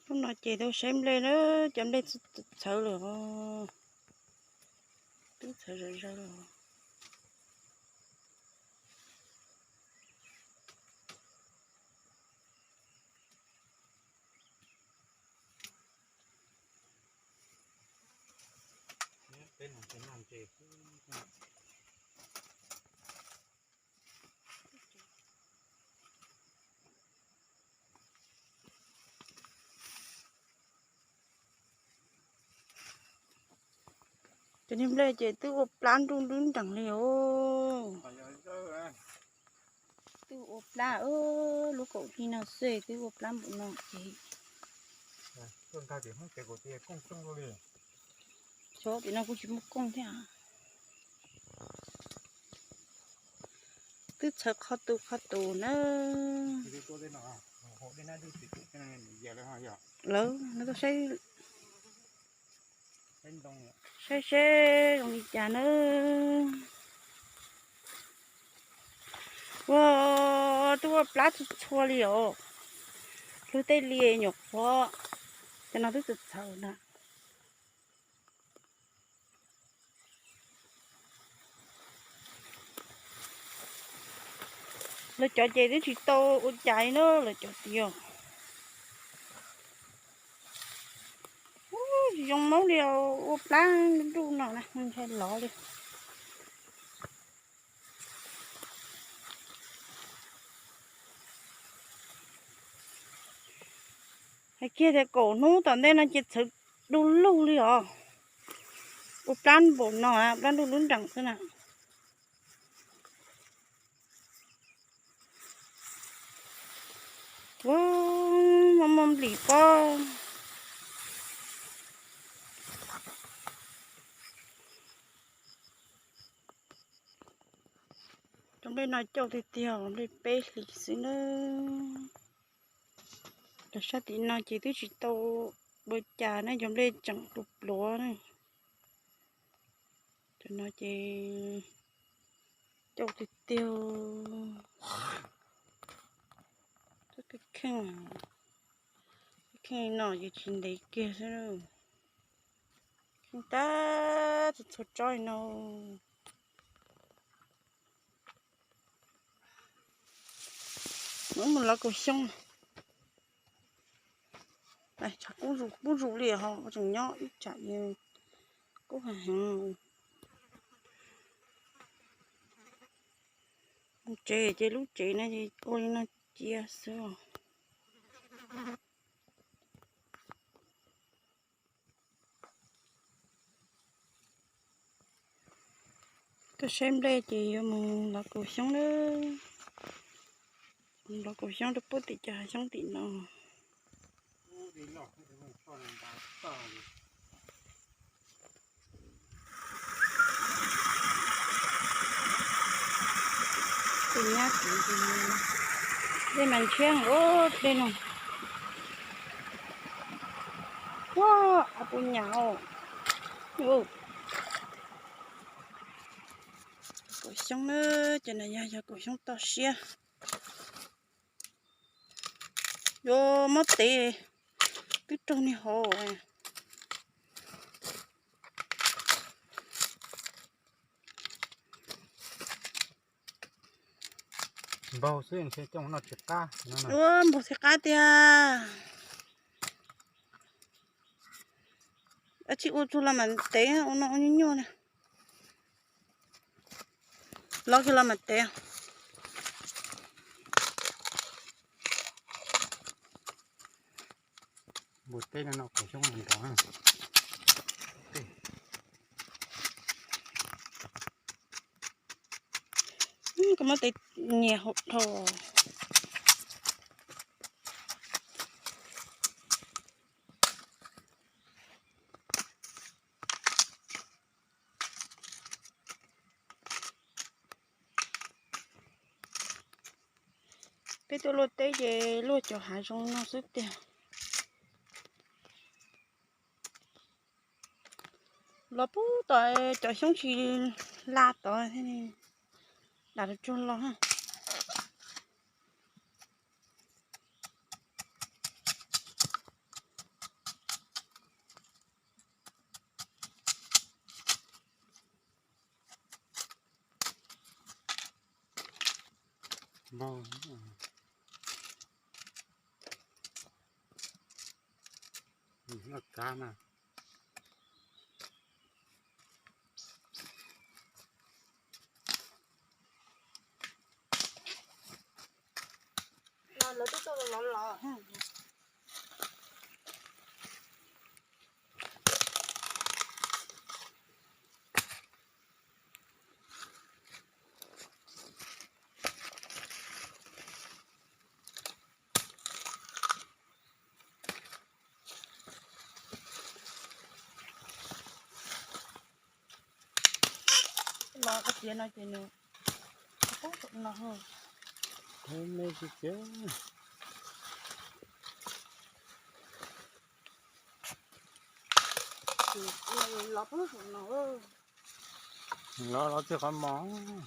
Hnub no ces tuaj saib nplej na, cov nplej txhawv lawm, twb txhawv zom zaws lawm. Cov niag nplej ces twb ua plab nruj nruj nreem li os. Twb ua plab, lub kaum hli no xwb twb ua plab npaum no ces. Xyov tim no kuj tsis muaj kooj thiab. Twb txhawv qhov tus qhov tus na. Lawv no tuaj saib, saib seb zoo li cas na. Ua, twb ua plab txhua txhua li os. Hlwb tej li nyuam qhuav, cov no twb txawv txhawv na. Lawv cov ces twb tsis tau ua cas li na, lawv cov tiag. Tsis zoo maub li, ua plab nruj no na, ntshai lov li. Hais kiag tias kaum hnub tom ntej no ces txhawv du lug li os. Ua plab npaum no, plab nruj lub nreem xwb na. Ua, muaj muaj nplis pob. Cov nplej no cauj tiag tiag, nplej peb hlis xwb na. Cov sab tim no ces twb tsis tau ua cas ne, cov nplej tseem pluav pluav na. Cov no ces cauj tiag tiag. Kheej, kheej no ces tsis ntev kiag xwb. Kheej tag txhua txhua tsob li no. Mus lov kaum xyoob. Tshav kub zus kub zus li ho, tseem nyob ib tsam kub heev. Mus tsev ces lub tsev no ua li no cia xwb os. Tuaj saib nplej ces yuav mus lov kaum xyoob na. Mus lov kaum xyoob rau puag tim cov hav xyoob tim no. Tus nyab kuv, dej mas ntshiab ua dej no. Ua, a puas nyam os. Kaum xyoob na, cov no yog yog kaum xyoob toj siab. Yuav muab tev twb raug niag hauv. Npaug xwb ntshe coj mus noj tsis qab. Ua npaug tsis qab tiag. Dab tsi ua txug los mam tev, ua no ua nyuaj nyuaj na. Lov kiag los mam tev. Npua teb no noj kaum xyoob nrov. Koj muab tev nyias hauv dhau. Peb tuaj luaj teb ces luaj cov hav zoov no xwb tiag. Los puag tom cov xyoob tsis la tod thiaj li dam tsuag los. Npog, noj kab na. Lawv twb tau los los. Los koj tiav no ces nws poob saum no. Ov, me tsis tiav. Los poob saum no. Los los txij qhov mos.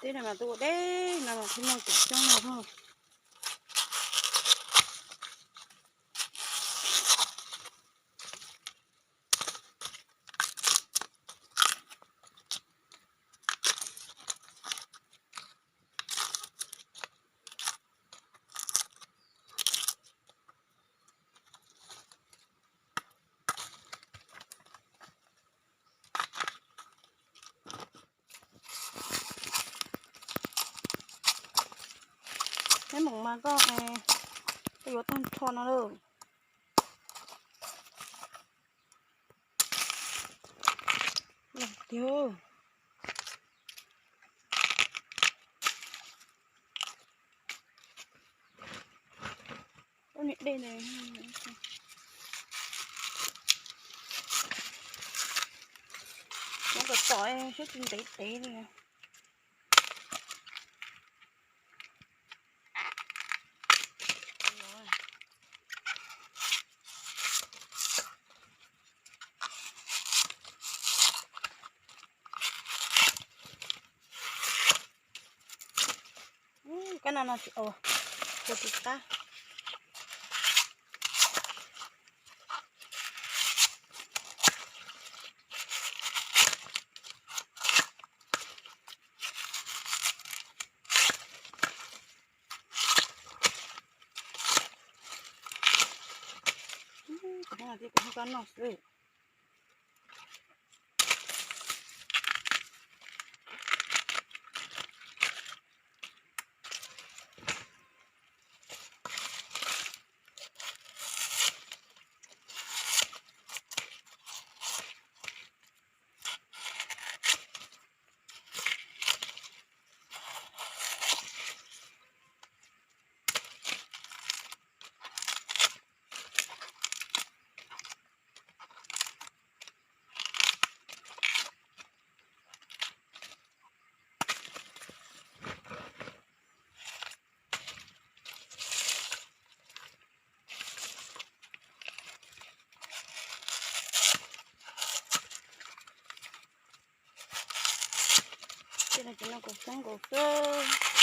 Teb no mas tuaj ua deb no mas thiaj muaj cov xyoob no. Neb mus mas koj, koj yuav tag nrho no lawm. Tiag. Ub, niag dej ntawd. Muab kom tom saib tsis ntev tev li. Kab no no tsis ua, ua tsis qab. Kuv no ces kuv ho kab noj xwb. Tej no ces noj kaus xyoob nkaus xwb.